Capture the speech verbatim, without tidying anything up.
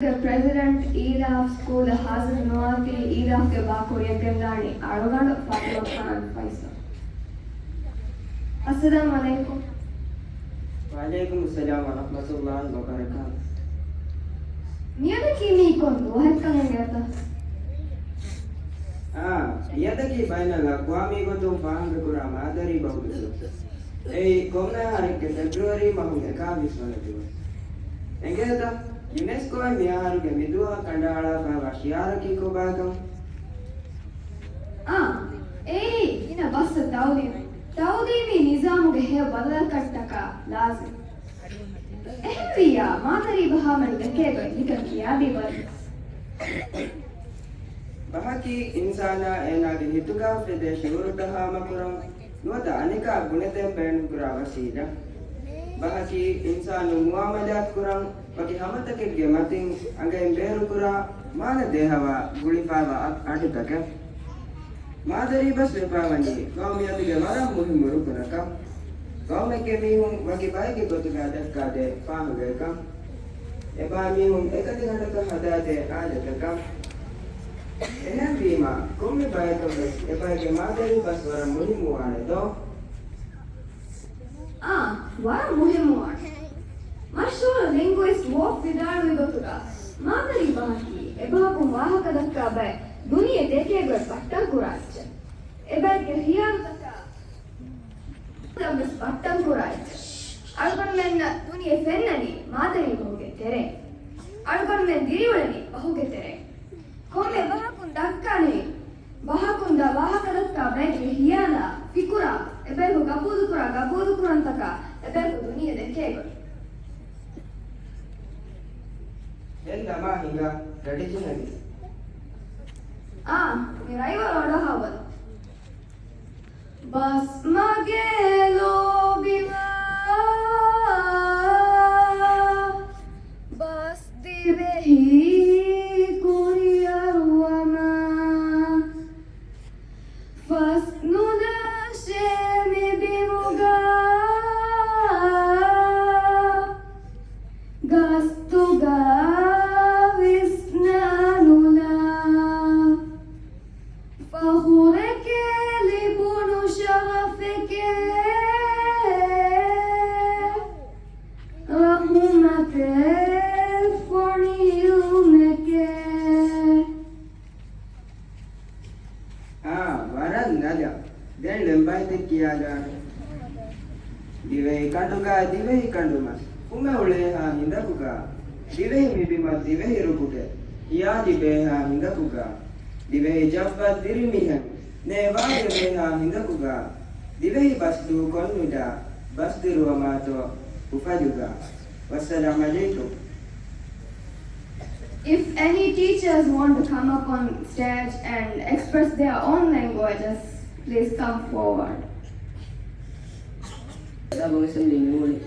ޕްރެޒިޑެންޓް އީލާފް ސްކޫލަށް ހާޒިރު ނުވާތީ އީލާފްގެ ބާ ކުރިއަށް ގެންދާނީ އަޅުގަނޑު ފާތިމަ ޚާން ފައިސަލް. އައްސަލާމު ޢަލައިކުމް. ވަޢަލައިކުމުއްސަލާމް ވަރަޙްމަތުﷲ ވަބަރަކާތު. މިއަދަކީ މީ ކޮން ދުވަހެއްކަން އެނގޭތަ؟ އާ، މިއަދަކީ ބައިނަލްއަޤްވާމީ ގޮތުން ފާހަގަކުރާ މާދަރީ ބަހުގެ ދުވަސް. އެއީ ކޮންމެ އަހަރެއްގެ ފެބްރުއަރީ މަހުގެ އެކާވީސް ވަނަ ދުވަސް. އެނގޭތަ؟ ޔުނެސްކޯއިން މިއަހަރުގެ މިދުވަހަށް ކަނޑައަޅާފައިވާ ޝިޢާރަކީ ކޮބާކަން؟ އާ، އެއީ ގިނަ ބަސްތައް ތައުލީމް، ތައުލީމީ ނިޒާމުގެ ހެޔޮ ބަދަލަކަށްޓަކާ ލާޒިމް. އެހެންވިއްޔާ، މާދަރީ ބަހާމެދު ދެކޭ ގޮތް ނިކަން ކިޔާދީބަލަ. ބަހަކީ އިންސާނާ އޭނާގެ ހިތުގަ ފެދޭ ޝުޢޫރުތައް ހާމަކުރަން، ނުވަތަ އަނެކާ ގުނެދޭން ބޭނުންކުރާ ވަސީލަ. ބަހަކީ އިންސާނުން މުޢާމަލާތު ކުރަން، ވަކި ހަމަތަކެއްގެ މަތިން އަނގައިން ބޭރުކުރާ، މާނަ ދޭހަވާ، ގުޅިފައިވާ އަ-، އަޑުތަކެއް. މާދަރީ ބަސް ވެފައިވަނީ ޤައުމިއްޔަތުގެ ވަރަށް މުހިއްމު ރުކުނަކަށް. ޤައުމެއްގެ މީހުން ވަކި ބައެއްގެ ގޮތުގަ ދައްކާދޭ ފާހަގައެއްކަން. އެބައިމީހުން އެކަލިގަނޑަކަށް ހަދާދޭ އާލަތަކަށް. އެހެންވީމާ، ކޮންމެ ބަޔަކަށްވެސް އެބައެއްގެ މާދަރީ ބަސް ވަރަށް މުހިއްމުވާނެ ދޯ؟ އާ، ވަރަށް މުހިއްމުވާނެ. މަޝްހޫރު ލިންގުއިސްޓް ވޯފް ވިދާޅުވި ގޮތުގަ، މާދަރީ ބަހަކީ އެބަހަކުން ވާހަކަ ދައްކާ ބައެއް ދުނިޔެ ދެކޭ ގޮތް ބައްޓަން ކުރާ އެއްޗެއް. އެބައެއްގެ ޚިޔާލުތަކާ ވެސް ބައްޓަން ކުރާ އެއްޗެއް. އަޅުގަނޑުމެންނަށް ދުނިޔެ ފެންނަނީ މާދަރީ ބަހުގެ ތެރެއިން. އަޅުގަނޑުމެން ދިރިއުޅެނީ ބަހުގެ ތެރެއިން. ކޮންމެ ބަހަކުން ދައްކާނެ، ބަހަކުން ދާ ވާހަކަ ދައްކާ ބައެއްގެ ޚިޔާލާ، ފިކުރާ، އެބަޔަކު ގަބޫލުކުރާ ގަބޫލުކުރަންތަކާ، އެބަޔަކު ދުނިޔެ ދެކޭ ގޮތް. ދެން ދަމާ ހިނގާ ގަޑި ޖެހެނީ. އާ، މި ރައިވަރު އަޑުއަހާ ބަލަ. ބަސްމަގޭ ލޯބިވާ، ބަސް ދިވެހި ކުރިއަރުވަމާ، ފަސް ނުލާށޭ މި ބިމުގަ، ގަސްތުގަ ވިސްނާ ނުލާ. ފަޚުރެކޭ ލިބުނު ޝަރަފެކޭ، ރަޙުމަތެއް ފޮނި އިލްމެކޭ. އާ، ވަރަށް ނަޒަ. ދެން ޅެންބައިތެއް ކިޔާލާނެ. ދިވެހި ކަނޑުގަ ދިވެހި ކަނޑުމަސް، ފުމެ އުޅޭހާ ހިނދަކުގަ، ދިވެހި މިބިމަށް ދިވެހި ރުކުގެ ހިޔާ ލިބޭހާ ހިނދަކުގަ، ދިވެހި ޖައްވަށް ދިރިމިހެން ނޭވާގެ ބޭހާ ހިނދަކުގަ، ދިވެހި ބަސް ދޫކޮށް ނުލާ، ބަސް ދިރުވަމާތޯ އުފަލުގަ. ވައްސަލާމް ޢަލައިކުމް. If any teachers want to come up on stage and express their own languages, please come forward. އަދާބު އެސެމްބްލީ މެމްބަރުން،